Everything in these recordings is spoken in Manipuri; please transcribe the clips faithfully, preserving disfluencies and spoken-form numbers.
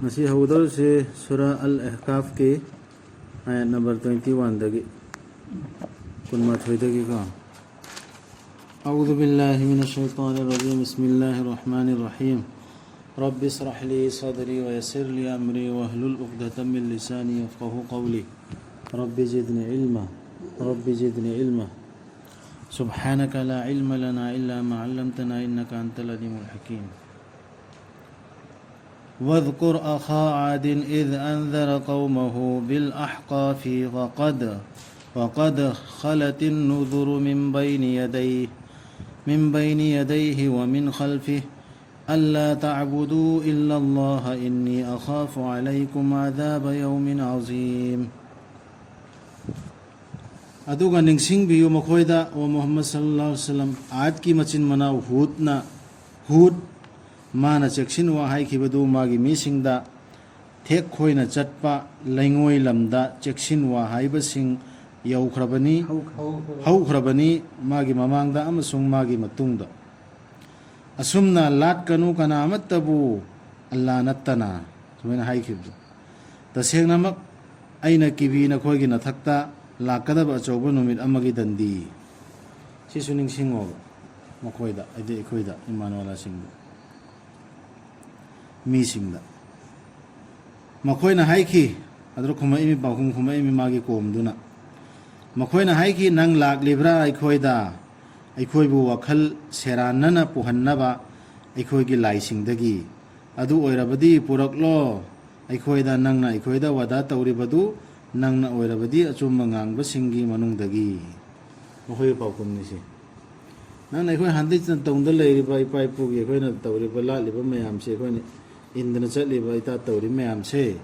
ꯉꯁꯤ ꯍꯧꯒꯗꯧꯔꯤꯁꯤ ꯁꯨꯔꯥ ꯑꯜ ꯑꯍꯀꯥꯐꯀꯤ ꯑꯥꯌꯠ ꯅꯝꯕꯔ ꯇ꯭ꯋꯦꯟꯇꯤ ꯋꯥꯟꯗꯒꯤ, ꯀꯨꯟꯃꯥꯊꯣꯏꯗꯒꯤꯀꯣ꯫ أعوذ بالله من الشيطان الرجيم. بسم الله الرحمن الرحيم. رب اشرح لي صدري ويسر لي أمري واحلل عقدة من لساني يفقهوا قولي. رب زدني علما. رب زدني علما. سبحانك لا علم لنا إلا ما علمتنا إنك أنت العليم الحكيم. واذكر أخا عاد إذ أنذر قومه بالأحقاف وقد، وقد خلت النذر من بين يديه، من بين يديه ومن خلفه ألا تعبدوا إلا الله إني أخاف عليكم عذاب يوم عظيم. ꯑꯗꯨꯒ ꯅꯤꯡꯁꯤꯡꯕꯤꯌꯨ ꯃꯈꯣꯏꯗ, ꯑꯣ ꯃꯨꯍꯝꯃꯗ ꯁꯜꯂꯜꯂꯥꯍꯨ ꯑꯂꯩꯍꯤ ꯋꯁꯜꯂꯝ, ꯑꯥꯗꯀꯤ ꯃꯆꯤꯟ ꯃꯅꯥꯎ ꯍꯨꯗꯅ, ꯍꯨꯗ, ꯃꯥꯅ ꯆꯦꯛꯁꯤꯟ ꯋꯥ ꯍꯥꯏꯈꯤꯕꯗꯨ ꯃꯥꯒꯤ ꯃꯤꯁꯤꯡꯗ, ꯊꯦꯛ ꯈꯣꯏꯅ ꯆꯠꯄ ꯂꯩꯉꯣꯏ ꯂꯝꯗ ꯆꯦꯛꯁꯤꯟ ꯋꯥ ꯍꯥꯏꯕꯁꯤꯡ ꯌꯧꯈ꯭ꯔꯕꯅꯤ, ꯍꯧꯈ꯭ꯔꯕꯅꯤ ꯃꯥꯒꯤ ꯃꯃꯥꯡꯗ ꯑꯃꯁꯨꯡ ꯃꯥꯒꯤ ꯃꯇꯨꯡꯗ꯫ ꯑꯁꯨꯝꯅ ꯂꯥꯠꯀꯅꯨ ꯀꯅꯥ ꯑꯃꯠꯇꯕꯨ ꯑꯜꯂꯥ ꯅꯠꯇꯅ, ꯁꯨꯃꯥꯏꯅ ꯍꯥꯏꯈꯤꯕꯗꯨ꯫ ꯇꯁꯦꯡꯅꯃꯛ ꯑꯩꯅ ꯀꯤꯕꯤ ꯅꯈꯣꯏꯒꯤ ꯅꯊꯛꯇ ꯂꯥꯛꯀꯗꯕ ꯑꯆꯧꯕ ꯅꯨꯃꯤꯠ ꯑꯃꯒꯤ ꯗꯟꯗꯤ꯫ ꯁꯤꯁꯨ ꯅꯤꯡꯁꯤꯡꯉꯣꯕ ꯃꯈꯣꯏꯗ, ꯍꯥꯏꯗꯤ ꯑꯩꯈꯣꯏꯗ, ꯏꯃꯥꯟꯋꯥꯂꯥꯁꯤꯡꯗ, ꯃꯤꯁꯤꯡꯗ꯫ ꯃꯈꯣꯏꯅ ꯍꯥꯏꯈꯤ, ꯑꯗꯨꯗ ꯈꯨꯝꯃꯛꯏꯃꯤ, ꯄꯥꯎꯈꯨꯝ ꯈꯨꯝꯃꯛꯏꯃꯤ ꯃꯥꯒꯤ ꯀꯣꯝꯗꯨꯅ꯫ ꯃꯈꯣꯏꯅ ꯍꯥꯏꯈꯤ, "ꯅꯪ ꯂꯥꯛꯂꯤꯕ꯭ꯔꯥ ꯑꯩꯈꯣꯏꯗ, ꯑꯩꯈꯣꯏꯕꯨ ꯋꯥꯈꯜ ꯁꯦꯔꯥꯟꯅꯅ ꯄꯨꯍꯟꯅꯕ ꯑꯩꯈꯣꯏꯒꯤ ꯂꯥꯏꯁꯤꯡꯗꯒꯤ? ꯑꯗꯨ ꯑꯣꯏꯔꯕꯗꯤ ꯄꯨꯔꯛꯂꯣ ꯑꯩꯈꯣꯏꯗ, ꯅꯪꯅ ꯑꯩꯈꯣꯏꯗ ꯋꯥꯗꯥ ꯇꯧꯔꯤꯕꯗꯨ, ꯅꯪꯅ ꯑꯣꯏꯔꯕꯗꯤ ꯑꯆꯨꯝꯕ ꯉꯥꯡꯕꯁꯤꯡꯒꯤ ꯃꯅꯨꯡꯗꯒꯤ"꯫ ꯃꯈꯣꯏꯒꯤ ꯄꯥꯎꯈꯨꯝꯅꯤꯁꯦ꯫ ꯅꯪꯅ ꯑꯩꯈꯣꯏ ꯍꯟꯗꯛ ꯇꯧꯗ ꯂꯩꯔꯤꯕ ꯏꯄꯥ ꯏꯄꯨꯒꯤ ꯑꯩꯈꯣꯏꯅ ꯇꯧꯔꯤꯕ ꯂꯥꯠꯂꯤꯕ ꯃꯌꯥꯝꯁꯦ, ꯑꯩꯈꯣꯏꯅ ꯏꯟꯗꯅ ꯆꯠꯂꯤꯕ, ꯏꯇꯥ ꯇꯧꯔꯤꯕ ꯃꯌꯥꯝꯁꯦ,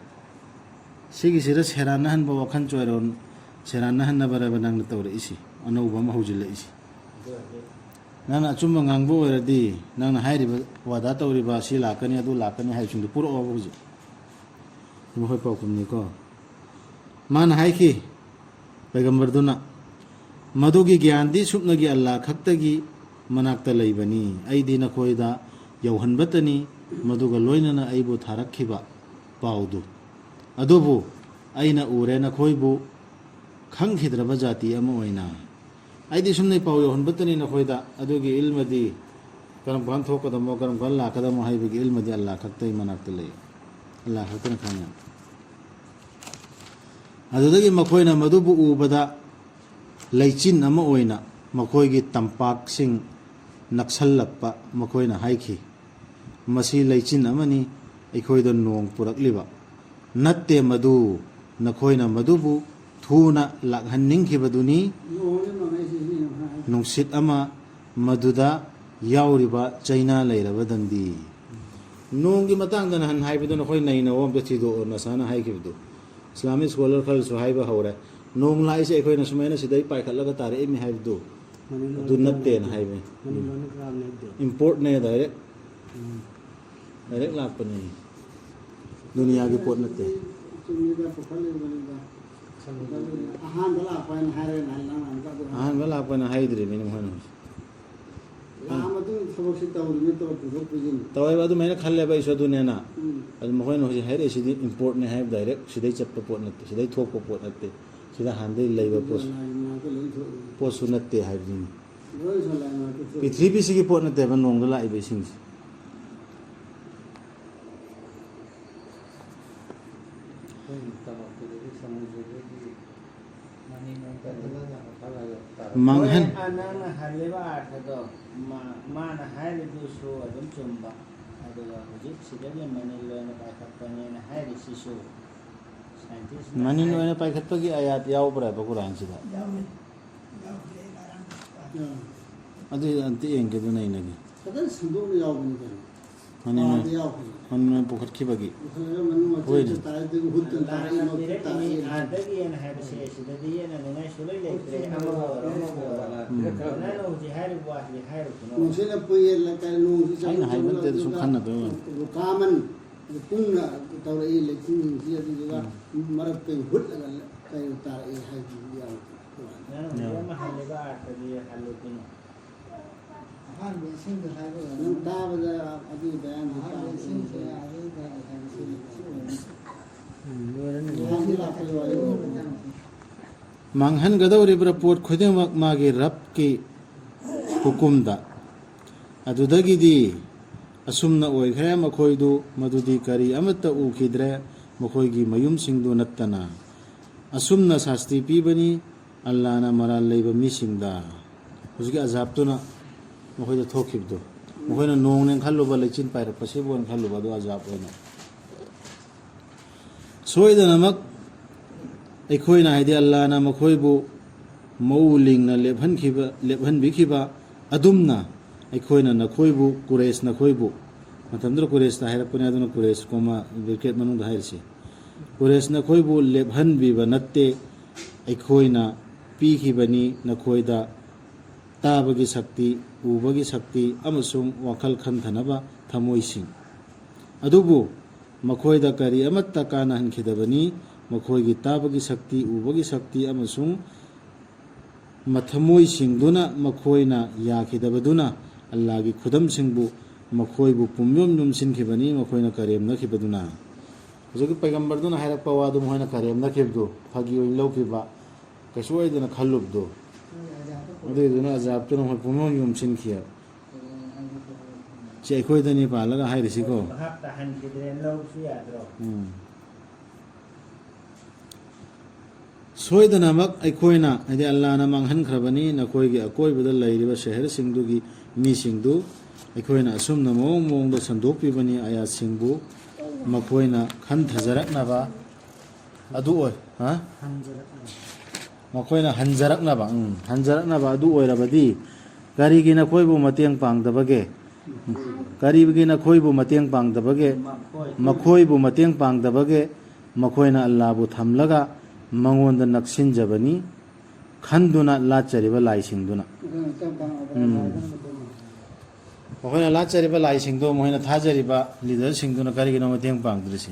ꯁꯤꯒꯤꯁꯤꯗ ꯁꯦꯔꯥꯟꯅꯍꯟꯕ ꯋꯥꯈꯜ ꯆꯣꯏꯔꯣꯟ, ꯁꯦꯔꯥꯟꯅꯍꯟꯅꯕꯔꯕ ꯅꯪꯅ ꯇꯧꯔꯛꯏꯁꯤ, ꯑꯅꯧꯕ ꯑꯃ ꯍꯧꯖꯤꯜꯂꯛꯏꯁꯤ? ꯅꯪꯅ ꯑꯆꯨꯝꯕ ꯉꯥꯡꯕ ꯑꯣꯏꯔꯗꯤ, ꯅꯪꯅ ꯍꯥꯏꯔꯤꯕ, ꯋꯥꯗꯥ ꯇꯧꯔꯤꯕ, ꯁꯤ ꯂꯥꯛꯀꯅꯤ, ꯑꯗꯨ ꯂꯥꯛꯀꯅꯤ ꯍꯥꯏꯕꯁꯤꯡꯗꯨ ꯄꯨꯔꯛꯑꯣꯕ ꯍꯧꯖꯤꯛ꯫ ꯃꯈꯣꯏ ꯄꯥꯎꯈꯨꯝꯅꯤꯀꯣ꯫ ꯃꯥꯅ ꯍꯥꯏꯈꯤ, ꯄꯩꯒꯝꯕꯔꯗꯨꯅ, "ꯃꯗꯨꯒꯤ ꯒ꯭ꯌꯥꯟꯗꯤ ꯁꯨꯞꯅꯒꯤ ꯑꯜꯂꯥ ꯈꯛꯇꯒꯤ ꯃꯅꯥꯛꯇ ꯂꯩꯕꯅꯤ꯫ ꯑꯩꯗꯤ ꯅꯈꯣꯏꯗ ꯌꯧꯍꯟꯕꯇꯅꯤ, ꯃꯗꯨꯒ ꯂꯣꯏꯅꯅ ꯑꯩꯕꯨ ꯊꯥꯔꯛꯈꯤꯕ ꯄꯥꯎꯗꯨ꯫ ꯑꯗꯨꯕꯨ ꯑꯩꯅ ꯎꯔꯦ ꯅꯈꯣꯏꯕꯨ ꯈꯪꯈꯤꯗ꯭ꯔꯕ ꯖꯥꯇꯤ ꯑꯃ ꯑꯣꯏꯅ꯫ ꯑꯩꯗꯤ ꯁꯨꯝꯅ ꯄꯥꯎ ꯌꯧꯍꯟꯕꯇꯅꯤ ꯅꯈꯣꯏꯗ, ꯑꯗꯨꯒꯤ ꯏꯜꯃꯗꯤ ꯀꯔꯝ ꯀꯥꯟ ꯊꯣꯛꯀꯗꯃꯣ, ꯀꯔꯝ ꯀꯥꯟ ꯂꯥꯛꯀꯗꯃꯣ ꯍꯥꯏꯕꯒꯤ ꯏꯜꯃꯗꯤ ꯑꯜꯂꯥꯍ ꯈꯛꯇꯒꯤ ꯃꯅꯥꯛꯇ ꯂꯩ꯫ ꯑꯜꯂꯥꯍ ꯈꯛꯇꯅ ꯈꯪꯉꯤ꯫ ꯑꯗꯨꯗꯒꯤ ꯃꯈꯣꯏꯅ ꯃꯗꯨꯕꯨ ꯎꯕꯗ ꯂꯩꯆꯤꯟ ꯑꯃ ꯑꯣꯏꯅ ꯃꯈꯣꯏꯒꯤ ꯇꯝꯄꯥꯛꯁꯤꯡ ꯅꯛꯁꯜꯂꯛꯄ ꯃꯈꯣꯏꯅ ꯍꯥꯏꯈꯤ, "ꯃꯁꯤ ꯂꯩꯆꯤꯟ ꯑꯃꯅꯤ, ꯑꯩꯈꯣꯏꯗ ꯅꯣꯡ ꯄꯨꯔꯛꯂꯤꯕ ꯅꯠꯇꯦ, ꯃꯗꯨ ꯅꯈꯣꯏꯅ ꯃꯗꯨꯕꯨ ꯊꯨꯅ ꯂꯥꯛꯍꯟꯅꯤꯡꯈꯤꯕꯗꯨꯅꯤ, ꯅꯨꯡꯁꯤꯠ ꯑꯃ ꯃꯗꯨꯗ ꯌꯥꯎꯔꯤꯕ ꯆꯩꯅꯥ ꯂꯩꯔꯕ ꯗꯟꯗꯤ"꯫ ꯅꯣꯡꯒꯤ ꯃꯇꯥꯡꯗ ꯅꯍꯥꯟ ꯍꯥꯏꯕꯗꯨ ꯅꯈꯣꯏ ꯅꯩꯅꯧ, ꯑꯝꯇ ꯊꯤꯗꯣꯛꯑꯣ, ꯅꯁꯥꯅ ꯍꯥꯏꯈꯤꯕꯗꯨ꯫ ꯏꯁꯂꯥꯃꯤꯛ ꯁ꯭ꯀꯣꯂꯔ ꯈꯔꯁꯨ ꯍꯥꯏꯕ ꯍꯧꯔꯦ, ꯅꯣꯡ ꯂꯥꯛꯏꯁꯦ ꯑꯩꯈꯣꯏꯅ ꯁꯨꯃꯥꯏꯅ ꯁꯤꯗꯩ ꯄꯥꯏꯈꯠꯂꯒ ꯇꯥꯔꯛꯏꯃꯤ ꯍꯥꯏꯕꯗꯨ ꯃꯅꯤꯄꯨꯔ ꯑꯗꯨ ꯅꯠꯇꯦꯅ ꯍꯥꯏꯕꯅꯤ꯫ ꯃꯅꯤꯄꯨꯔ ꯅꯠꯇ꯭ꯔꯥ ꯅꯠꯇꯦ? ꯏꯝꯄꯣꯔꯠꯅꯦ, ꯗꯥꯏꯔꯦꯛ꯫ ꯎꯝ꯫ ꯗꯥꯏꯔꯦꯛ ꯂꯥꯛꯄꯅꯦ꯫ ꯗꯨꯅꯤꯌꯥꯒꯤ ꯄꯣꯠ ꯅꯠꯇꯦ꯫ ꯆꯨꯝꯃꯤꯗ, ꯄꯨꯈꯠꯂꯤꯕꯅꯤꯗ꯫ ꯑꯍꯥꯟꯕ ꯂꯥꯛꯄ ꯍꯥꯏꯅ ꯍꯥꯏꯔꯒ ꯅꯍꯥꯟ ꯅꯪ ꯑꯃꯨꯛꯀ ꯑꯗꯨ ꯍꯥꯏ꯫ ꯑꯍꯥꯟꯕ ꯂꯥꯛꯄꯅ ꯍꯥꯏꯗ꯭ꯔꯤꯕꯅꯤ ꯃꯈꯣꯏꯅ ꯍꯧꯖꯤꯛ꯫ ꯂꯥꯛꯑ ꯃꯇꯨꯡ ꯊꯕꯛꯁꯤ ꯇꯧꯔꯤꯅꯤ, ꯇꯧꯔ ꯄꯨꯊꯣꯛ ꯄꯨꯁꯤꯟ꯫ ꯇꯧꯋꯦꯕ, ꯑꯗꯨꯃꯥꯏꯅ ꯈꯜꯂꯦꯕ ꯑꯩꯁꯨ꯫ ꯑꯗꯨꯅꯦꯅ ꯎꯝ꯫ ꯑꯗꯨ ꯃꯈꯣꯏꯅ ꯍꯧꯖꯤꯛ ꯍꯥꯏꯔꯛꯏꯁꯤꯗꯤ ꯏꯝꯄꯣꯔꯠꯅꯦ ꯍꯥꯏꯕ, ꯗꯥꯏꯔꯦꯛ ꯁꯤꯗꯩ ꯆꯠꯄ ꯄꯣꯠ ꯅꯠꯇꯦ, ꯁꯤꯗꯩ ꯊꯣꯛꯄ ꯄꯣꯠ ꯅꯠꯇꯦ, ꯁꯤꯗ ꯍꯥꯟꯅꯗꯩ ꯂꯩꯕ ꯑꯗꯨ ꯄꯣꯠꯁꯨ, ꯂꯥꯏ ꯃꯅꯥꯛꯇ ꯂꯣꯏ ꯊꯣꯛꯏ꯫ ꯄꯣꯠꯁꯨ ꯅꯠꯇꯦ ꯍꯥꯏꯕꯗꯨꯅꯤ꯫ ꯂꯣꯏ ꯂꯥꯏ ꯃꯅꯥꯛꯇ ꯊꯣꯛꯏ꯫ ꯄ꯭ꯔꯤꯊꯤꯕꯤꯁꯤꯒꯤ ꯄꯣꯠ ꯅꯠꯇꯦꯕ ꯅꯣꯡꯗ ꯂꯥꯛꯏꯕ ꯏꯁꯤꯡꯁꯦ꯫ ꯑꯩꯈꯣꯏꯅ ꯇꯝꯃꯛꯄꯗꯗꯤ ꯁꯃꯨꯗ꯭ꯔꯗꯒꯤ ꯃꯅꯤꯟ ꯑꯣꯏꯅ ꯀꯟꯈꯠꯂꯒ ꯃꯈꯥ ꯂꯥꯛꯑꯒ ꯇꯥꯔꯛꯄ꯫ ꯃꯥꯡꯍꯟ- ꯍꯣꯏ, ꯑ, ꯅꯪꯅ ꯍꯜꯂꯤꯕ ꯑꯥꯔꯊꯗꯣ, ꯃꯥ-, ꯃꯥꯅ ꯍꯥꯏꯔꯤꯗꯨꯁꯨ ꯑꯗꯨꯝ ꯆꯨꯝꯕ, ꯑꯗꯨꯒ ꯍꯧꯖꯤꯛ ꯁꯤꯗꯒꯤ ꯃꯅꯤꯟ ꯑꯣꯏꯅ ꯄꯥꯏꯈꯠꯄꯅꯦꯅ ꯍꯥꯏꯔꯤꯁꯤꯁꯨ ꯁꯥꯏꯟꯇꯤꯁꯅ ꯃꯅꯤꯟ ꯍꯥꯏ- ꯑꯣꯏꯅ ꯄꯥꯏꯈꯠꯄꯒꯤ ꯑꯥꯌꯥꯠ ꯌꯥꯎꯕ꯭ꯔꯥꯕ ꯀꯨꯔꯥꯟꯁꯤꯗ? ꯌꯥꯎꯋꯦ꯫ ꯌꯥꯎꯗꯦ, ꯑꯩ ꯉꯔꯥꯡ ꯄꯥꯏ꯫ ꯑꯗꯨ ꯑꯝꯇ ꯌꯦꯡꯒꯦ, ꯑꯗꯨꯅ ꯌꯦꯡꯅꯒꯦ꯫ ꯐꯖꯅ ꯁꯟꯗꯣꯛꯅ ꯌꯥꯎꯕꯅꯤ ꯀꯩꯅꯣ꯫ ꯃꯅꯤꯡ ꯄꯥꯎꯗ ꯌꯥꯎꯈ꯭ꯔꯦ꯫ ꯃꯅꯤꯡ ꯄꯨꯈꯠꯈꯤꯕꯒꯤ꯫ ꯄꯨꯈꯠꯂꯒ ꯃꯅꯨꯡ ꯃꯆꯦꯠ ꯍꯣꯏꯅꯦ꯫ ꯃꯆꯦꯠ ꯇꯥꯔꯦ, ꯑꯗꯨꯒ ꯍꯨꯠꯇꯅ ꯇꯥꯔꯛꯏ, ꯑꯜꯂꯥꯍꯅ ꯃꯈꯨꯠ ꯄꯤꯔꯛꯏꯅꯤ, ꯇꯥꯔꯛꯏ꯫ ꯑꯥꯗꯒꯤꯅ ꯍꯥꯏꯕꯁꯦ ꯁꯤꯗꯗꯤꯅ ꯅꯤꯡꯉꯥꯏꯁꯨ ꯂꯣꯏ ꯂꯩꯇ꯭ꯔꯦ꯫ ꯑꯃꯕꯨ ꯑꯣꯏꯔꯣ, ꯑꯃꯕꯨ ꯑꯣꯏꯔꯣ꯫ ꯎꯝ꯫ ꯅꯪꯅ ꯍꯧꯖꯤꯛ ꯍꯥꯏꯔꯤꯕ ꯋꯥꯁꯤꯗꯤ ꯍꯥꯏꯔꯨꯈꯤꯅꯣ꯫ ꯅꯨꯡꯁꯤꯠꯅ ꯄꯨꯌꯦꯜꯂ ꯀꯔꯤ ꯅꯣꯡꯁꯤ ꯑꯩꯅ ꯍꯥꯏꯕ ꯅꯠꯇꯦ, ꯁꯨꯝ ꯈꯟꯅꯕꯩ ꯋꯥꯅꯤ꯫ ꯔꯨꯀꯥꯃꯟ, ꯀꯨꯡꯅ ꯇꯧꯔꯛꯏ ꯂꯩꯆꯤꯟꯁꯤꯡꯁꯤ, ꯑꯗꯨꯗꯨꯒ ꯎꯝ꯫ ꯃꯔꯛꯇ ꯍꯨꯠꯂꯒ ꯀꯩꯅꯣ ꯇꯥꯔꯛꯏ ꯍꯥꯏꯕꯗꯤ ꯌꯥꯎꯗꯦ꯫ ꯅꯪꯅ ꯍꯧꯖꯤꯛ ꯌꯥꯎꯗꯦ꯫ ꯑꯃ ꯍꯜꯂꯤꯕ ꯑꯥꯔꯊꯗꯤ ꯍꯜꯂꯨꯈꯤꯅꯣ꯫ ꯑꯍꯥꯟꯕ ꯏꯁꯤꯡꯗ ꯍꯥꯏꯕ ꯑꯣꯏꯔꯝꯒꯅꯤ꯫ ꯅꯪ ꯇꯥꯕꯗ ꯑꯗꯨꯒꯤ ꯕꯌꯥꯟꯗꯨ ꯑꯍꯥꯟꯕ ꯇꯥꯕꯗ ꯏꯁꯤꯡꯁꯦ ꯑꯗꯨꯒꯤ ꯍꯥꯏꯕꯁꯦ ꯁꯤ ꯑꯣꯏꯔꯝꯒꯅꯤ꯫ ꯃꯥꯡꯍꯟꯒꯗꯧꯔꯤꯕ꯭ꯔꯥ ꯄꯣꯠ ꯈꯨꯗꯤꯡꯃꯛ ꯃꯥꯒꯤ ꯔꯕꯀꯤ ꯍꯨꯀꯨꯝꯗ꯫ ꯑꯗꯨꯗꯒꯤꯗꯤ ꯑꯁꯨꯝꯅ ꯑꯣꯏꯈ꯭ꯔꯦ ꯃꯈꯣꯏꯗꯨ, ꯃꯗꯨꯗꯤ ꯀꯔꯤ ꯑꯃꯠꯇ ꯎꯈꯤꯗ꯭ꯔꯦ, ꯃꯈꯣꯏꯒꯤ ꯃꯌꯨꯝꯁꯤꯡꯗꯨ ꯅꯠꯇꯅ꯫ ꯑꯁꯨꯝꯅ ꯁꯥꯁꯇꯤ ꯄꯤꯕꯅꯤ ꯑꯜꯂꯥꯅ ꯃꯔꯥꯜ ꯂꯩꯕ ꯃꯤꯁꯤꯡꯗ꯫ ꯍꯧꯖꯤꯛꯀꯤ ꯑꯖꯥꯕꯇꯨꯅ ꯃꯈꯣꯏꯗ ꯊꯣꯛꯈꯤꯕꯗꯨ, ꯃꯈꯣꯏꯅ ꯅꯣꯡꯅꯦꯅ ꯈꯜꯂꯨꯕ, ꯂꯩꯆꯤꯟ ꯄꯥꯏꯔꯛꯄꯁꯤꯕꯨ ꯑꯣꯏꯅ ꯈꯜꯂꯨꯕ, ꯑꯗꯨ ꯑꯖꯥꯕ ꯑꯣꯏꯅ꯫ ꯁꯣꯏꯗꯅꯃꯛ ꯑꯩꯈꯣꯏꯅ, ꯍꯥꯏꯗꯤ ꯑꯜꯂꯥꯅ ꯃꯈꯣꯏꯕꯨ ꯃꯧ ꯂꯤꯡꯅ ꯂꯦꯞꯍꯟꯈꯤꯕ, ꯂꯦꯞꯍꯟꯕꯤꯈꯤꯕ ꯑꯗꯨꯝꯅ ꯑꯩꯈꯣꯏꯅ ꯅꯈꯣꯏꯕꯨ, ꯀꯨꯔꯦꯁ ꯅꯈꯣꯏꯕꯨ, ꯃꯇꯝꯗꯨꯗ ꯀꯨꯔꯦꯁꯇ ꯍꯥꯏꯔꯛꯄꯅꯦ, ꯑꯗꯨꯅ ꯀꯨꯔꯦꯁ ꯀꯣꯃꯥ ꯕ꯭ꯔꯦꯀꯦꯠ ꯃꯅꯨꯡꯗ ꯍꯥꯏꯔꯤꯁꯤ, ꯀꯨꯔꯦꯁ ꯅꯈꯣꯏꯕꯨ ꯂꯦꯞꯍꯟꯕꯤꯕ ꯅꯠꯇꯦ, ꯑꯩꯈꯣꯏꯅ ꯄꯤꯈꯤꯕꯅꯤ ꯅꯈꯣꯏꯗ ꯇꯥꯕꯒꯤ ꯁꯛꯇꯤ, ꯎꯕꯒꯤ ꯁꯛꯇꯤ ꯑꯃꯁꯨꯡ ꯋꯥꯈꯜ ꯈꯟꯊꯅꯕ ꯊꯃꯣꯏꯁꯤꯡ꯫ ꯑꯗꯨꯕꯨ ꯃꯈꯣꯏꯗ ꯀꯔꯤ ꯑꯃꯠꯇ ꯀꯥꯟꯅꯍꯟꯈꯤꯗꯕꯅꯤ꯫ ꯃꯈꯣꯏꯒꯤ ꯇꯥꯕꯒꯤ ꯁꯛꯇꯤ, ꯎꯕꯒꯤ ꯁꯛꯇꯤ ꯑꯃꯁꯨꯡ ꯃꯊꯃꯣꯏꯁꯤꯡꯗꯨꯅ ꯃꯈꯣꯏꯅ ꯌꯥꯈꯤꯗꯕꯗꯨꯅ ꯑꯜꯂꯥꯒꯤ ꯈꯨꯗꯝꯁꯤꯡꯕꯨ ꯃꯈꯣꯏꯕꯨ ꯄꯨꯝꯌꯣꯝ ꯌꯣꯝꯁꯤꯟꯈꯤꯕꯅꯤ, ꯃꯈꯣꯏꯅ ꯀꯔꯦꯝꯅꯈꯤꯕꯗꯨꯅ꯫ ꯍꯧꯖꯤꯛꯀꯤ ꯄꯩꯒꯝꯕꯔꯗꯨꯅ ꯍꯥꯏꯔꯛꯄ ꯋꯥꯗꯨ ꯃꯈꯣꯏꯅ ꯀꯔꯦꯝꯅꯈꯤꯕꯗꯨ, ꯐꯥꯒꯤ ꯑꯣꯏꯅ ꯂꯧꯈꯤꯕ, ꯀꯩꯁꯨ ꯑꯣꯏꯗꯅ ꯈꯜꯂꯨꯕꯗꯨ, ꯑꯗꯨꯏꯗꯨꯅ ꯑꯖꯥꯕꯇꯨꯅ ꯃꯈꯣꯏ ꯄꯨꯝꯌꯣꯝ ꯌꯣꯝꯁꯤꯟꯈꯤ ꯍꯥꯏꯕ꯫ ꯁꯤ ꯑꯩꯈꯣꯏꯗꯅꯤ ꯄꯥꯜꯂꯒ ꯍꯥꯏꯔꯤꯁꯤꯀꯣ꯫ ꯃꯍꯥꯛ ꯇꯥꯍꯟꯈꯤꯗ꯭ꯔꯦꯅ ꯂꯧꯕꯁꯨ ꯌꯥꯗ꯭ꯔꯣ? ꯎꯝ꯫ ꯁꯣꯏꯗꯅꯃꯛ ꯑꯩꯈꯣꯏꯅ, ꯍꯥꯏꯗꯤ ꯑꯜꯂꯥꯅ ꯃꯥꯡꯍꯟꯈ꯭ꯔꯕꯅꯤ ꯅꯈꯣꯏꯒꯤ ꯑꯀꯣꯏꯕꯗ ꯂꯩꯔꯤꯕ ꯁꯍꯔꯁꯤꯡꯗꯨꯒꯤ ꯃꯤꯁꯤꯡꯗꯨ꯫ ꯑꯩꯈꯣꯏꯅ ꯑꯁꯨꯝꯅ ꯃꯑꯣꯡ ꯃꯑꯣꯡꯗ ꯁꯟꯗꯣꯛꯄꯤꯕꯅꯤ ꯑꯌꯥꯠꯁꯤꯡꯕꯨ, ꯃꯈꯣꯏꯅ ꯈꯟꯊꯖꯔꯛꯅꯕ꯫ ꯑꯗꯨ ꯑꯣꯏ, ꯍꯥ? ꯃꯈꯣꯏꯅ ꯍꯟꯖꯔꯛꯅꯕ, ꯎꯝ, ꯍꯟꯖꯔꯛꯅꯕ ꯑꯗꯨ ꯑꯣꯏꯔꯕꯗꯤ ꯀꯔꯤꯒꯤ ꯅꯈꯣꯏꯕꯨ ꯃꯇꯦꯡ ꯄꯥꯡꯗꯕꯒꯦ? ꯀꯔꯤꯒꯤ ꯅꯈꯣꯏꯕꯨ ꯃꯇꯦꯡ ꯄꯥꯡꯗꯕꯒꯦ? ꯃꯈꯣꯏꯕꯨ ꯃꯇꯦꯡ ꯄꯥꯡꯗꯕꯒꯦ? ꯃꯈꯣꯏꯅ ꯑꯜꯂꯥꯕꯨ ꯊꯝꯂꯒ ꯃꯉꯣꯟꯗ ꯅꯛꯁꯤꯟꯖꯕꯅꯤ ꯈꯟꯗꯨꯅ ꯂꯥꯠꯆꯔꯤꯕ ꯂꯥꯏꯁꯤꯡꯗꯨꯅ꯫ ꯎꯝ꯫ ꯃꯈꯣꯏꯅ ꯂꯥꯠꯆꯔꯤꯕ ꯂꯥꯏꯁꯤꯡꯗꯣ, ꯃꯈꯣꯏꯅ ꯊꯥꯖꯔꯤꯕ ꯂꯤꯗꯔꯁꯤꯡꯗꯨꯅ ꯀꯔꯤꯒꯤꯅꯣ ꯃꯇꯦꯡ ꯄꯥꯡꯗ꯭ꯔꯤꯁꯤ?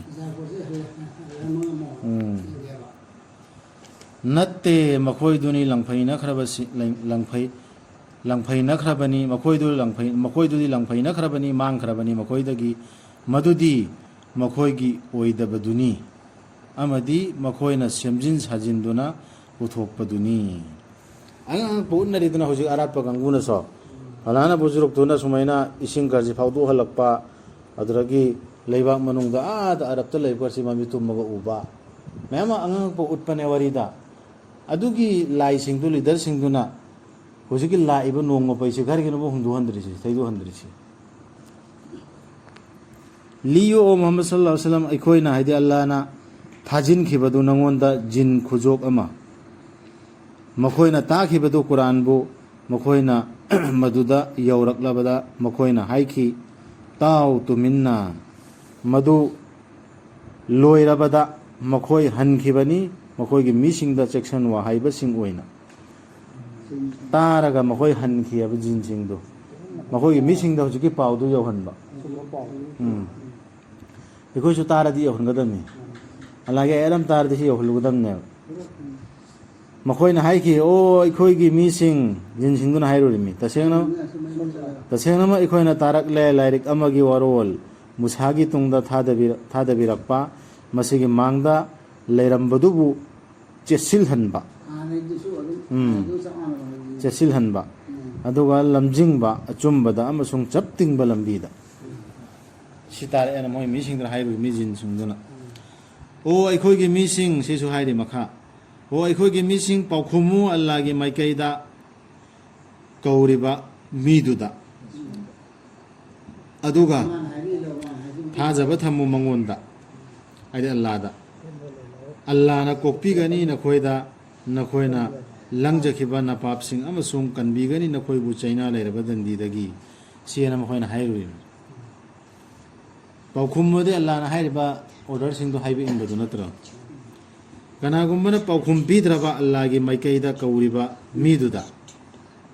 ꯎꯝ꯫ ꯅꯠꯇꯦ, ꯃꯈꯣꯏꯗꯨꯅꯤ ꯂꯪꯐꯩꯅꯈ꯭ꯔꯕꯁꯤ-, ꯂꯪ-, ꯂꯪꯐꯩ-, ꯂꯪꯐꯩꯅꯈ꯭ꯔꯕꯅꯤ, ꯃꯈꯣꯏꯗꯨ ꯂꯪꯐꯩ-, ꯃꯈꯣꯏꯗꯨꯗꯤ ꯂꯪꯐꯩꯅꯈ꯭ꯔꯕꯅꯤ, ꯃꯥꯡꯈ꯭ꯔꯕꯅꯤ ꯃꯈꯣꯏꯗꯒꯤ, ꯃꯗꯨꯗꯤ ꯃꯈꯣꯏꯒꯤ ꯑꯣꯏꯗꯕꯗꯨꯅꯤ꯫ ꯑꯃꯗꯤ ꯃꯈꯣꯏꯅ ꯁꯦꯝꯖꯤꯟ ꯁꯥꯖꯤꯟꯗꯨꯅ ꯄꯨꯊꯣꯛꯄꯗꯨꯅꯤ꯫ ꯑꯉꯛ ꯑꯉꯛꯄ ꯎꯠꯅꯔꯤꯗꯅ ꯍꯧꯖꯤꯛ ꯑꯔꯥꯠꯄ ꯀꯥꯡꯕꯨꯅꯁꯨ꯫ ꯐꯂꯥꯅ ꯕꯨꯖꯨꯔꯨꯛꯇꯨꯅ ꯁꯨꯃꯥꯏꯅ ꯏꯁꯤꯡ ꯈꯔꯁꯤ ꯐꯥꯎꯗꯣꯛꯍꯜꯂꯛꯄ, ꯑꯗꯨꯗꯒꯤ ꯂꯩꯕꯥꯛ ꯃꯅꯨꯡꯗ ꯑꯥꯗ ꯑꯔꯕꯇ ꯂꯩꯕ ꯈꯔꯁꯤ ꯃꯃꯤꯠ ꯇꯨꯝꯃꯒ ꯎꯕ, ꯃꯌꯥꯝ ꯑꯃ ꯑꯉꯛ ꯑꯉꯛꯄ ꯎꯠꯄꯅꯦ ꯋꯥꯔꯤꯗ꯫ ꯑꯗꯨꯒꯤ ꯂꯥꯏꯁꯤꯡꯗꯨ, ꯂꯤꯗꯔꯁꯤꯡꯗꯨꯅ ꯍꯧꯖꯤꯛꯀꯤ ꯂꯥꯛꯏꯕ ꯅꯣꯡꯃ ꯄꯩꯁꯦ ꯀꯔꯤꯒꯤꯅꯣꯕ ꯍꯨꯟꯗꯣꯛꯍꯟꯗ꯭ꯔꯤꯁꯤ, ꯊꯩꯗꯣꯛꯍꯟꯗ꯭ꯔꯤꯁꯤ? ꯂꯤꯌꯣ ꯑꯣ ꯃꯨꯍꯝꯃꯗ ꯁꯜꯂꯜꯂꯥꯍꯨ ꯑꯂꯩꯍꯤ ꯋꯁꯜꯂꯝ, ꯑꯩꯈꯣꯏꯅ, ꯍꯥꯏꯗꯤ ꯑꯜꯂꯥꯍꯅ ꯊꯥꯖꯤꯟꯈꯤꯕꯗꯨ ꯅꯉꯣꯟꯗ ꯖꯤꯟ ꯈꯨꯖꯣꯛ ꯑꯃ, ꯃꯈꯣꯏꯅ ꯇꯥꯈꯤꯕꯗꯨ ꯀꯨꯔꯥꯟꯕꯨ, ꯃꯈꯣꯏꯅ ꯃꯗꯨꯗ ꯌꯧꯔꯛꯂꯕꯗ ꯃꯈꯣꯏꯅ ꯍꯥꯏꯈꯤ, "ꯇꯥꯎ ꯇꯨꯃꯤꯟꯅ"꯫ ꯃꯗꯨ ꯂꯣꯏꯔꯕꯗ ꯃꯈꯣꯏ ꯍꯟꯈꯤꯕꯅꯤ, ꯃꯈꯣꯏꯒꯤ ꯃꯤꯁꯤꯡꯗ ꯆꯦꯛꯁꯤꯟꯋꯥ ꯍꯥꯏꯕꯁꯤꯡ ꯑꯣꯏꯅ꯫ ꯇꯥꯔꯒ ꯃꯈꯣꯏ ꯍꯟꯈꯤꯑꯕ ꯖꯤꯟꯁꯤꯡꯗꯨ꯫ ꯃꯈꯣꯏꯒꯤ ꯃꯤꯁꯤꯡꯗ ꯍꯧꯖꯤꯛꯀꯤ ꯄꯥꯎꯗꯨ ꯌꯧꯍꯟꯕ꯫ ꯎꯝ꯫ ꯑꯩꯈꯣꯏꯁꯨ ꯇꯥꯔꯗꯤ ꯌꯧꯍꯟꯒꯗꯕꯅꯤ꯫ ꯑꯜꯂꯥꯍꯒꯤ ꯑꯥꯌꯠ ꯑꯃ ꯇꯥꯔꯗꯤ ꯁꯤ ꯌꯧꯍꯜꯂꯨꯒꯗꯕꯅꯦꯕ꯫ ꯃꯈꯣꯏꯅ ꯍꯥꯏꯈꯤ, "ꯑꯣ, ꯑꯩꯈꯣꯏꯒꯤ ꯃꯤꯁꯤꯡ", ꯖꯤꯟꯁꯤꯡꯗꯨꯅ ꯍꯥꯏꯔꯨꯔꯤꯃꯤ, "ꯇꯁꯦꯡꯅ, ꯇꯁꯦꯡꯅꯃꯛ ꯑꯩꯈꯣꯏꯅ ꯇꯥꯔꯛꯂꯦ, ꯂꯥꯏꯔꯤꯛ ꯑꯃꯒꯤ ꯋꯥꯔꯣꯜ, ꯃꯨꯁꯥꯒꯤ ꯇꯨꯡꯗ ꯊꯥꯗꯕꯤ-, ꯊꯥꯗꯕꯤꯔꯛꯄ, ꯃꯁꯤꯒꯤ ꯃꯥꯡꯗ ꯂꯩꯔꯝꯕꯗꯨꯕꯨ ꯆꯦꯠꯁꯤꯜꯍꯟꯕ", ꯍꯥꯟꯅꯩꯗꯨꯁꯨ ꯑꯗꯨꯝ ꯎꯝ꯫ ꯑꯗꯨ ꯆꯞ ꯃꯥꯟꯅꯕ ꯍꯥꯏꯕꯅꯤ꯫ ꯆꯦꯠꯁꯤꯜꯍꯟꯕ, ꯎꯝ꯫ ꯑꯗꯨꯒ ꯂꯝꯖꯤꯡꯕ ꯑꯆꯨꯝꯕꯗ ꯑꯃꯁꯨꯡ ꯆꯞ ꯇꯤꯡꯕ ꯂꯝꯕꯤꯗ꯫ ꯁꯤ ꯇꯥꯔꯛꯑꯦꯅ ꯃꯣꯏ ꯃꯤꯁꯤꯡꯗꯨꯅ ꯍꯥꯏꯔꯨꯏ, ꯃꯤ ꯖꯤꯟꯁꯤꯡꯗꯨꯅ꯫ "ꯑꯣ, ꯑꯩꯈꯣꯏꯒꯤ ꯃꯤꯁꯤꯡ", ꯁꯤꯁꯨ ꯍꯥꯏꯔꯤ ꯃꯈꯥ, "ꯑꯣ, ꯑꯩꯈꯣꯏꯒꯤ ꯃꯤꯁꯤꯡ, ꯄꯥꯎꯈꯨꯝꯃꯨ ꯑꯜꯂꯥꯒꯤ ꯃꯥꯏꯀꯩꯗ ꯀꯧꯔꯤꯕ ꯃꯤꯗꯨꯗ, ꯑꯗꯨꯒ ꯊꯥꯖꯕ ꯊꯝꯃꯨ ꯃꯉꯣꯟꯗ", ꯍꯥꯏꯗꯤ ꯑꯜꯂꯥꯗ꯫ "ꯑꯜꯂꯥꯅ ꯀꯣꯛꯄꯤꯒꯅꯤ ꯅꯈꯣꯏꯗ, ꯅꯈꯣꯏꯅ ꯂꯪꯖꯈꯤꯕ ꯅꯄꯥꯞꯁꯤꯡ ꯑꯃꯁꯨꯡ ꯀꯟꯕꯤꯒꯅꯤ ꯅꯈꯣꯏꯕꯨ ꯆꯩꯅꯥ ꯂꯩꯔꯕ ꯗꯟꯗꯤꯗꯒꯤ", ꯁꯤꯅ ꯃꯈꯣꯏꯅ ꯍꯥꯏꯔꯨꯔꯤꯕꯅꯤ꯫ ꯄꯥꯎꯈꯨꯝꯕꯗꯤ ꯑꯜꯂꯥꯅ ꯍꯥꯏꯔꯤꯕ ꯑꯣꯔꯗꯔꯁꯤꯡꯗꯣ ꯍꯥꯏꯕ ꯏꯟꯕꯗꯨ ꯅꯠꯇ꯭ꯔꯣ? ꯀꯅꯥꯒꯨꯝꯕꯅ ꯄꯥꯎꯈꯨꯝ ꯄꯤꯗ꯭ꯔꯕ ꯑꯜꯂꯥꯒꯤ ꯃꯥꯏꯀꯩꯗ ꯀꯧꯔꯤꯕ ꯃꯤꯗꯨꯗ,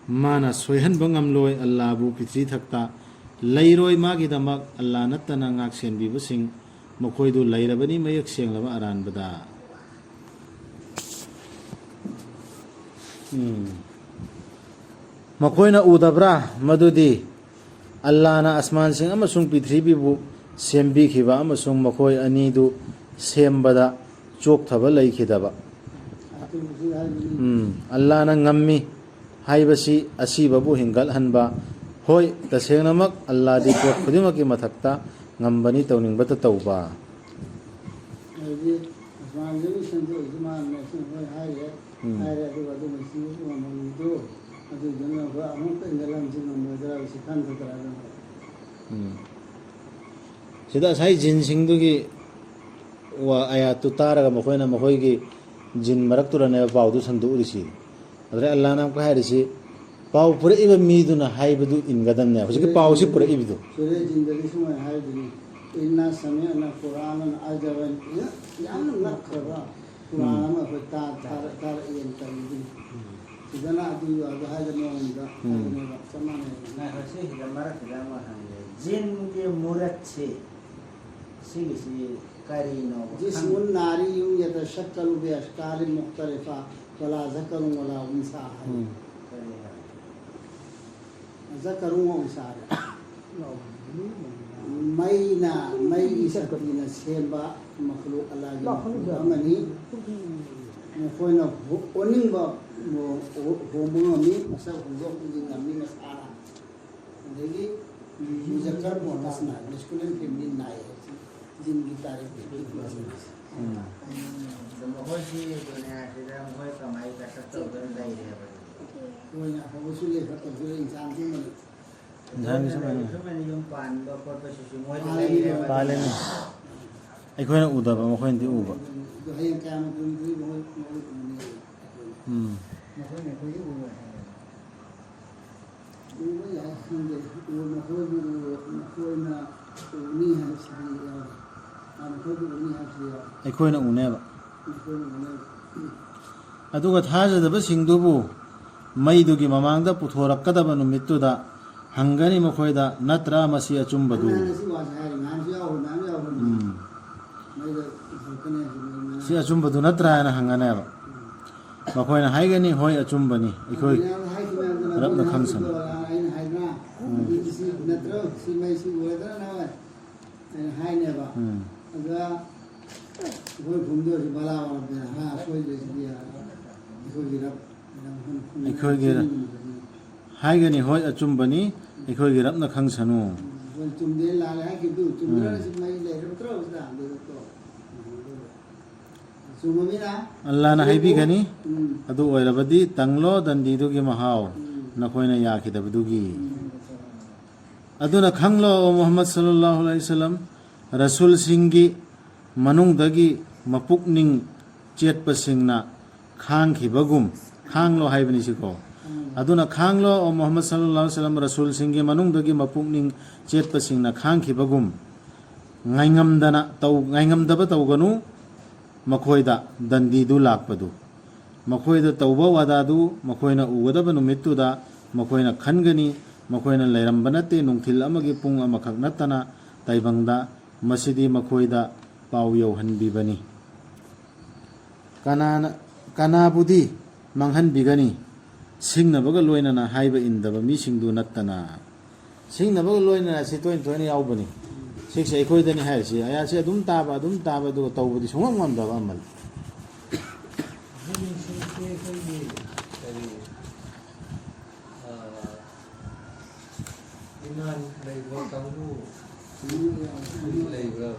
ꯃꯥꯅ ꯁꯣꯏꯍꯟꯕ ꯉꯝꯂꯣꯏ꯫ ꯑꯜꯂꯥꯕꯨ ꯄ꯭ꯔꯤꯊꯤꯕꯤ ꯊꯛꯇ ꯂꯩꯔꯣꯏ꯫ ꯃꯥꯒꯤꯗꯃꯛ ꯑꯜꯂꯥ ꯅꯠꯇꯅ ꯉꯥꯛ ꯁꯦꯟꯕꯤꯕꯁꯤꯡ ꯃꯈꯣꯏꯗꯨ ꯂꯩꯔꯕꯅꯤ ꯃꯌꯦꯛ ꯁꯦꯡꯂꯕ ꯑꯔꯥꯟꯕꯗ꯫ ꯎꯝ꯫ ꯃꯈꯣꯏꯅ ꯎꯗꯕ꯭ꯔꯥ ꯃꯗꯨꯗꯤ ꯑꯜꯂꯥꯅ ꯑꯁꯃꯥꯟꯁꯤꯡ ꯑꯃꯁꯨꯡ ꯄ꯭ꯔꯤꯊꯤꯕꯤꯕꯨ ꯁꯦꯝꯕꯤꯈꯤꯕ ꯑꯃꯁꯨꯡ ꯃꯈꯣꯏ ꯑꯅꯤꯗꯨ ꯁꯦꯝꯕꯗ ꯆꯣꯛꯊꯕ ꯂꯩꯈꯤꯗꯕ꯫ ꯎꯝ, ꯑꯜꯂꯥꯅ ꯉꯝꯃꯤ ꯍꯥꯏꯕꯁꯤ ꯑꯁꯤꯕꯕꯨ ꯍꯤꯡꯒꯠꯍꯟꯕ꯫ ꯍꯣꯏ, ꯇꯁꯦꯡꯅꯃꯛ ꯑꯜꯂꯥꯗꯤ ꯄꯣꯠ ꯈꯨꯗꯤꯡꯃꯛꯀꯤ ꯃꯊꯛꯇ ꯉꯝꯕꯅꯤ, ꯇꯧꯅꯤꯡꯕꯇ ꯇꯧꯕ꯫ ꯍꯥꯏꯗꯤ, ꯑꯁꯃꯥꯟꯒꯤ ꯃꯤꯁꯤꯡꯗꯨ ꯑꯣꯏꯁꯨ ꯃꯥꯅ ꯃꯦꯁꯤꯡ ꯍꯣꯏ ꯍꯥꯏꯔꯦ, ꯎꯝ꯫ ꯍꯥꯏꯔꯦ, ꯑꯗꯨꯒ ꯑꯗꯨ ꯃꯁꯤꯡꯗꯨ ꯉꯝꯍꯟꯕꯗꯨ, ꯑꯗꯨꯗꯨꯅ ꯑꯩꯈꯣꯏ ꯑꯃꯨꯛꯀ ꯏꯟꯒꯠꯂꯝꯁꯤ ꯉꯝꯃꯣꯏꯗ꯭ꯔꯥ, ꯁꯤ ꯈꯟꯒꯗ꯭ꯔꯥ ꯑꯗꯨꯝ꯫ ꯎꯝ꯫ ꯁꯤꯗ ꯉꯁꯥꯏ ꯖꯤꯟꯁꯤꯡꯗꯨꯒꯤ ꯋꯥ-, ꯑꯌꯥꯠꯇꯨ ꯇꯥꯔꯒ ꯃꯈꯣꯏꯅ ꯃꯈꯣꯏꯒꯤ ꯖꯤꯟ ꯃꯔꯛꯇꯨꯗꯅꯦꯕ ꯄꯥꯎꯗꯨ ꯁꯟꯗꯣꯛꯎꯔꯤꯁꯤ꯫ ꯑꯗꯨꯗ ꯑꯜꯂꯥꯅ ꯑꯃꯨꯛꯀ ꯍꯥꯏꯔꯤꯁꯤ, ꯄꯥꯎ ꯄꯨꯔꯛꯏꯕ ꯃꯤꯗꯨꯅ ꯍꯥꯏꯕꯗꯨ ꯏꯟꯒꯗꯕꯅꯦ꯫ ꯍꯧꯖꯤꯛꯀꯤ ꯄꯥꯎꯁꯤ ꯄꯨꯔꯛꯏꯕꯗꯨ꯫ ꯁꯨꯔꯦ ꯖꯤꯟꯗꯗꯤ ꯁꯨꯃꯥꯏꯅ ꯍꯥꯏꯗꯨꯅꯤ, "ꯏꯟꯅꯥ ꯁꯃꯤꯑꯅꯥ ꯀꯨꯔꯑꯥꯅꯟ ꯑꯖꯕꯟ", ꯌꯥꯝꯅ ꯉꯛꯈ꯭ꯔꯕ ꯀꯨꯔꯑꯥꯟ ꯎꯝ꯫ ꯑꯃ ꯑꯩꯈꯣꯏ ꯇꯥ-, ꯇꯥꯔ-, ꯇꯥꯔꯛꯑꯦꯅ ꯇꯧꯔꯤꯗꯨꯅꯤ꯫ ꯎꯝ꯫ ꯁꯤꯗꯅ ꯑꯗꯨ ꯑꯗꯨ ꯍꯥꯏꯕ ꯃꯑꯣꯡꯗ ꯎꯝ꯫ ꯑꯗꯨꯅꯦꯕ, ꯆꯞ ꯃꯥꯟꯅꯩ꯫ ꯉꯥꯏꯈꯣ, ꯁꯤꯁꯤꯗ ꯃꯔꯛꯁꯤꯗ ꯑꯃ ꯍꯪꯒꯦ꯫ ꯖꯤꯟꯒꯤ ꯃꯨꯔꯠꯁꯤ, ꯁꯤꯒꯤꯁꯤ ꯀꯔꯤꯅꯣꯕ? جسم ناري يتشكل بأشكال مختلفة، ولا ذكر ولا أنثى ꯍꯥꯏ꯫ ꯎꯝ꯫ ꯀꯔꯤ ꯍꯥꯏ? ذكر وأنثى ꯍꯥꯏ꯫ ꯃꯩꯅ, ꯃꯩꯒꯤ ꯁꯛꯇꯤꯅ ꯁꯦꯝꯕ ꯃꯈꯂꯨꯛ ꯑꯜꯂꯥꯒꯤ ꯃꯈꯂꯨꯛ ꯑꯃꯅꯤ꯫ ꯃꯈꯣꯏꯅ ꯍꯣ-, ꯑꯣꯟꯅꯤꯡꯕ ꯍꯣ-, ꯍꯣꯡꯕ ꯉꯝꯃꯤ, ꯃꯁꯛ ꯍꯣꯡꯗꯣꯛ ꯍꯣꯡꯖꯤꯟ ꯉꯝꯃꯤ ꯃꯁꯥꯅ꯫ ꯑꯗꯒꯤ ꯃꯨꯖꯛꯀꯔ ꯃꯨꯑꯟꯅꯁ ꯅꯥꯏ, ꯃꯦꯁꯀꯨꯂꯤꯟ ꯐꯦꯃꯤꯅꯤꯟ ꯅꯥꯏ ꯍꯥꯏꯕꯁꯤ ꯖꯤꯟꯒꯤ ꯇꯥꯔꯤꯛ ꯄꯤꯕ꯫ ꯎꯝ꯫ ꯑꯗꯣ ꯃꯈꯣꯏꯁꯤ ꯗꯨꯅꯤꯌꯥꯁꯤꯗ ꯃꯈꯣꯏ ꯀꯃꯥꯏ ꯀꯁꯔꯠ ꯇꯧꯗꯨꯅ ꯂꯩꯔꯦꯕ? ꯃꯣꯏꯅ ꯑꯐꯕꯁꯨ ꯂꯩ, ꯐꯠꯇꯕꯁꯨ ꯂꯩ, ꯏꯟꯁꯥꯟꯁꯨ ꯂꯩ꯫ ꯏꯟꯁꯥꯟꯒꯤꯁꯨ ꯂꯩ꯫ ꯁꯨꯃꯥꯏꯅ ꯌꯨꯝ ꯄꯥꯟꯕ ꯈꯣꯠꯄꯁꯤꯁꯨ ꯃꯣꯏꯗ ꯄꯥꯜꯂꯤꯅꯦ꯫ ꯂꯩꯔꯦꯕ꯫ ꯄꯥꯜꯂꯤꯅꯦ꯫ ꯑꯩꯈꯣꯏꯅ ꯎꯗꯕ, ꯃꯈꯣꯏꯅꯗꯤ ꯎꯕ꯫ ꯑꯗꯣ ꯍꯌꯦꯡ ꯀꯌꯥꯃ ꯀꯨꯏꯅ ꯃꯣꯏ, ꯃꯣꯏ ꯎꯅꯤ ꯑꯩꯈꯣꯏꯅ꯫ ꯎꯝ꯫ ꯃꯈꯣꯏꯅ ꯑꯩꯈꯣꯏꯒꯤ ꯎꯔꯣꯏ ꯍꯥꯏꯕꯅꯤ꯫ ꯎꯕ ꯌꯥꯏ, ꯈꯪꯗꯦ꯫ ꯎ-, ꯃꯈꯣꯏꯕꯨ ꯎ-, ꯃꯈꯣꯏꯅ ꯎꯅꯤ ꯍꯥꯏꯕꯁꯤꯗꯤ ꯌꯥꯎꯔꯦ꯫ ꯑ, ꯃꯈꯣꯏꯕꯨ ꯎꯅꯤ ꯍꯥꯏꯕꯁꯤꯗꯤ ꯌꯥꯎꯔꯦ꯫ ꯑꯩꯈꯣꯏꯅ ꯎꯅꯦꯕ꯫ ꯃꯈꯣꯏꯅ ꯎꯅꯦꯕ꯫ ꯎꯝ꯫ ꯑꯗꯨꯒ ꯊꯥꯖꯗꯕꯁꯤꯡꯗꯨꯕꯨ ꯃꯩꯗꯨꯒꯤ ꯃꯃꯥꯡꯗ ꯄꯨꯊꯣꯔꯛꯀꯗꯕ ꯅꯨꯃꯤꯠꯇꯨꯗ ꯍꯪꯒꯅꯤ ꯃꯈꯣꯏꯗ, "ꯅꯠꯇ꯭ꯔꯥ ꯃꯁꯤ ꯑꯆꯨꯝꯕꯗꯨ?" ꯅꯍꯥꯟ ꯑꯁꯤ ꯋꯥꯁꯦ ꯍꯥꯏꯔꯤ, ꯅꯍꯥꯟꯁꯨ ꯌꯥꯎꯈ꯭ꯔꯦ, ꯃꯌꯥꯝ ꯌꯥꯎꯈ꯭ꯔꯦ꯫ ꯎꯝ꯫ ꯃꯩꯗ ꯄꯨꯊꯣꯔꯛꯀꯅꯤ ꯍꯥꯏꯁꯤ ꯃꯣꯏ ꯃꯌꯥꯝ꯫ "ꯁꯤ ꯑꯆꯨꯝꯕꯗꯨ ꯅꯠꯇ꯭ꯔꯥ?" ꯍꯥꯏꯅ ꯍꯪꯒꯅꯦꯕ꯫ ꯎꯝ꯫ ꯃꯈꯣꯏꯅ ꯍꯥꯏꯒꯅꯤ, "ꯍꯣꯏ, ꯑꯆꯨꯝꯕꯅꯤ꯫ ꯑꯩꯈꯣꯏ ꯃꯌꯥꯝ ꯍꯥꯏꯁꯤ ꯃꯌꯥꯝꯗꯨꯅ ꯔꯕꯅ ꯃꯣꯏꯅ ꯈꯪꯁꯅꯨ꯫" ꯍꯥꯏꯁꯤꯗꯣ ꯑꯩꯅ ꯍꯥꯏꯗ꯭ꯔꯥ? ꯎꯝ꯫ ꯑꯗꯨꯗꯤ ꯁꯤ ꯅꯠꯇ꯭ꯔꯣ? ꯁꯤ ꯃꯩ ꯁꯤ ꯑꯣꯏꯔꯗ꯭ꯔꯥ ꯅꯣꯏ? ꯑꯩꯅ ꯍꯥꯏꯅꯦꯕ꯫ ꯎꯝ꯫ ꯑꯗꯨꯗ ꯑꯩꯈꯣꯏ ꯈꯨꯝꯗꯣꯏꯁꯤ ꯕꯂꯥ ꯑꯣꯏꯔꯕꯅꯤꯅ, ꯍꯥ, ꯑꯁꯣꯏꯕꯁꯤꯗꯤ ꯑꯩꯈꯣꯏꯒꯤ ꯔꯕ, ꯔꯕ ꯈꯨꯝ-, ꯈꯨꯝ-, ꯑꯩꯈꯣꯏꯒꯤ ꯔ-, ꯈꯨꯝꯗꯕꯅꯤ꯫ ꯍꯥꯏꯒꯅꯤ, ꯍꯣꯏ, ꯑꯆꯨꯝꯕꯅꯤ, ꯑꯩꯈꯣꯏꯒꯤ ꯔꯕꯅ ꯈꯪꯁꯅꯨ꯫ ꯎꯝ, ꯍꯣꯏ, ꯆꯨꯝꯗꯦ, ꯂꯥꯜꯂꯦ ꯍꯥꯏꯈꯤꯕꯗꯨ, ꯆꯨꯝꯗ꯭ꯔꯒꯁꯨ ꯎꯝ꯫ ꯃꯩ ꯂꯩꯔꯝꯗ꯭ꯔꯣ ꯁꯤꯗ? ꯑꯗꯨꯗꯀꯣ꯫ ꯆꯨꯝꯃꯃꯤꯅ꯫ ꯑꯜꯂꯥꯅ ꯑꯗꯨꯕꯨ, ꯍꯥꯏꯕꯤꯒꯅꯤ, ꯎꯝ꯫ ꯑꯗꯨ ꯑꯣꯏꯔꯕꯗꯤ ꯇꯪꯂꯣ ꯗꯟꯗꯤꯗꯨꯒꯤ ꯃꯍꯥꯎ, ꯎꯝ꯫ ꯅꯈꯣꯏꯅ ꯌꯥꯈꯤꯗꯕꯗꯨꯒꯤ꯫ ꯎꯝ꯫ ꯑꯗꯨꯅ ꯈꯪꯂꯣ, ꯑꯣ ꯃꯨꯍꯝꯃꯗ ꯁꯜꯂꯜꯂꯥꯍꯨ ꯑꯂꯩꯍꯤ ꯋꯁꯜꯂꯝ, ꯔꯁꯨꯜꯁꯤꯡꯒꯤ ꯃꯅꯨꯡꯗꯒꯤ ꯃꯄꯨꯛꯅꯤꯡ ꯆꯦꯠꯄꯁꯤꯡꯅ ꯈꯥꯡꯈꯤꯕꯒꯨꯝ, ꯈꯥꯡꯂꯣ ꯍꯥꯏꯕꯅꯤ ꯁꯤꯀꯣ꯫ ꯎꯝ꯫ ꯑꯗꯨꯅ ꯈꯥꯡꯂꯣ, ꯑꯣ ꯃꯨꯍꯝꯃꯗ ꯁꯜꯂꯜꯂꯥꯍꯨ ꯑꯂꯩꯍꯤ ꯋꯁꯜꯂꯝ, ꯔꯁꯨꯜꯁꯤꯡꯒꯤ ꯃꯅꯨꯡꯗꯒꯤ ꯃꯄꯨꯛꯅꯤꯡ ꯆꯦꯠꯄꯁꯤꯡꯅ ꯈꯥꯡꯈꯤꯕꯒꯨꯝ, ꯉꯥꯏꯉꯝꯗꯅ ꯇꯧ-, ꯉꯥꯏꯉꯝꯗꯕ ꯇꯧꯒꯅꯨ꯫ ꯃꯈꯣꯏꯗ ꯗꯟꯗꯤꯗꯨ ꯂꯥꯛꯄꯗꯨ, ꯃꯈꯣꯏꯗ ꯇꯧꯕ ꯋꯥꯗꯥꯗꯨ ꯃꯈꯣꯏꯅ ꯎꯒꯗꯕ ꯅꯨꯃꯤꯠꯇꯨꯗ ꯃꯈꯣꯏꯅ ꯈꯟꯒꯅꯤ꯫ ꯃꯈꯣꯏꯅ ꯂꯩꯔꯝꯕ ꯅꯠꯇꯦ, ꯅꯨꯡꯊꯤꯜ ꯑꯃꯒꯤ ꯄꯨꯡ ꯑꯃꯈꯛ ꯅꯠꯇꯅ ꯇꯥꯏꯕꯪꯗ꯫ ꯃꯁꯤꯗꯤ ꯃꯈꯣꯏꯗ ꯄꯥꯎ ꯌꯧꯍꯟꯕꯤꯕꯅꯤ꯫ ꯀꯅꯥꯅ, ꯀꯅꯥꯕꯨꯗꯤ ꯃꯥꯡꯍꯟꯕꯤꯒꯅꯤ? ꯁꯤꯡꯅꯕꯒ ꯂꯣꯏꯅꯅ ꯍꯥꯏꯕ ꯏꯟꯗꯕ ꯃꯤꯁꯤꯡꯗꯨ ꯅꯠꯇꯅ꯫ ꯁꯤꯡꯅꯕꯒ ꯂꯣꯏꯅꯅ ꯁꯤ ꯇꯣꯏꯅ ꯇꯣꯏꯅ ꯌꯥꯎꯕꯅꯤ꯫ ꯁꯤꯛꯁꯦ ꯑꯩꯈꯣꯏꯗꯅꯤ ꯍꯥꯏꯔꯤꯁꯤ꯫ ꯑꯌꯥꯁꯤ ꯑꯗꯨꯝ ꯇꯥꯕ, ꯑꯗꯨꯝ ꯇꯥꯕ, ꯑꯗꯨꯒ ꯇꯧꯕꯗꯤ ꯁꯨꯡꯉꯝ ꯉꯝꯗꯕ ꯑꯃꯅꯤ꯫ ꯑꯗꯨꯅꯤ ꯁꯤꯁꯦ ꯑꯩꯈꯣꯏꯒꯤ ꯀꯔꯤ, ꯑ, ꯏꯃꯥꯟ ꯂꯩꯕ ꯀꯥꯡꯕꯨ ꯂꯩꯕ꯭ꯔꯥ?